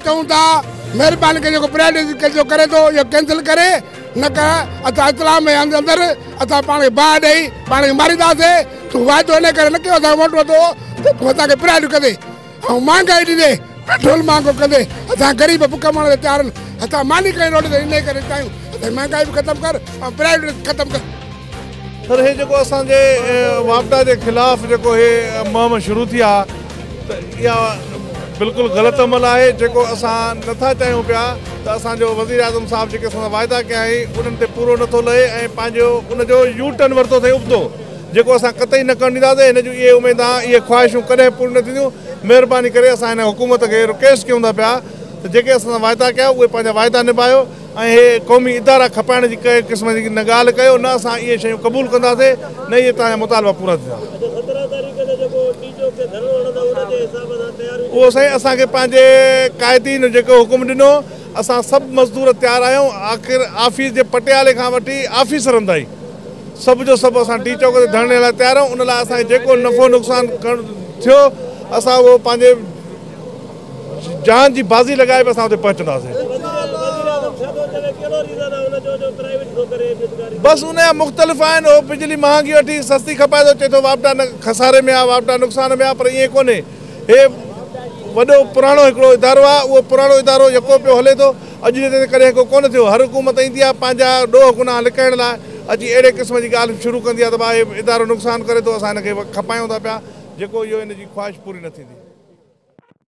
چئون ٿا مهرباني ڪري جيڪو پرائيويٽ جو ڪري ٿو اهو ڪينسل ڪري نه ته اسان اطلاع ۾ اندر اسان پاڻ کي باهه ڏئي پاڻ کي مارينداسين. تون واعدو ان ڪري نه ڪيو اسان ووٽ ورتو هو ته تون اسان کي پرائيويٽ ڪندي ۽ مهانگائي ڏيندي پيٽرول مهانگو ڪندي اسان غريب بک مرڻ تي تيار آهن اسان ماني کڻي روڊ تي ان ڪري چاهيون اسان مهانگائي به ختم ڪر ۽ پرائيويٽ ختم ڪر. سر هي جيڪو اسان جي واپڊا جي خلاف جيڪو هي مهم شروع ٿي آ ته اها بلڪل غلط عمل آهي جيڪو اسان نٿا چاهيون پيا ته اسان جو وزير اعظم صاحب جيڪي اسان سان واعدا ڪيا آهن انهن تي پورو نٿو لهي ۽ پنهنجو ان جو يو ٽرن ورتو اٿئي ابتو جيڪو اسان قطعي نه ڪرڻ ڏينداسين هن جون اهي اميدان اهي خواهشون ڪڏهن پوريون نه ٿينديون مهرباني ڪري اسان هن حڪومت کي رڪويسٽ ڪيون ٿا پيا ته جيڪي اسان سان واعدا ڪيا اهي پنهنجا واعدا نڀايو ۽ هي قومي ادارا کپائڻ جي ڪنهن قسم جي نه ڳالهه ڪيو نه اسان اهي شيون قبول ڪنداسين نه اهي توهان جا مطالبا پورا ٿيندا. اهو سائين اسان کي پنهنجي قائدين جيڪو حڪم ڏنو اسان سڀ مزدور تيار آهيون آخر آفيس جي پٽيوالي کان وٺي آفيسرن تائين سڀ جو سڀ اسان ڊي چوڪ تي ڌرڻي لاء تيار آهيون ان لاء اسان کي جيڪو نفعو نقصان ٿيو اسان اهو پنهنجي جان جي بازي لڳائي به اسان اتي پهچنداسين. بس ان جا مختلف آهن هو بجلي مهانگي وٺي سستي کپائي ٿو چئي ٿو واپڊا خساري ۾ آهي واپڊا نقصان ۾ آهي پر ائين ڪونهي هي وڏو پراڻو هڪڙو ادارو آهي اهو پراڻو ادارو يڪو پيو هلي ٿو اڄ جي تائين ڪڏهن ڪو ڪونه ٿيو هر حڪومت ايندي آهي پنهنجا ڏوهه گناهه لڪائڻ لاء اچي اهڙي قسم جي ڳالهه شروع ڪندي آهي ته ڀاء هي ادارو نقصان ڪري ٿو اسان هن کي کپايون ٿا پيا جيڪو اهو ان جي خواهش پوري نه ٿيندي.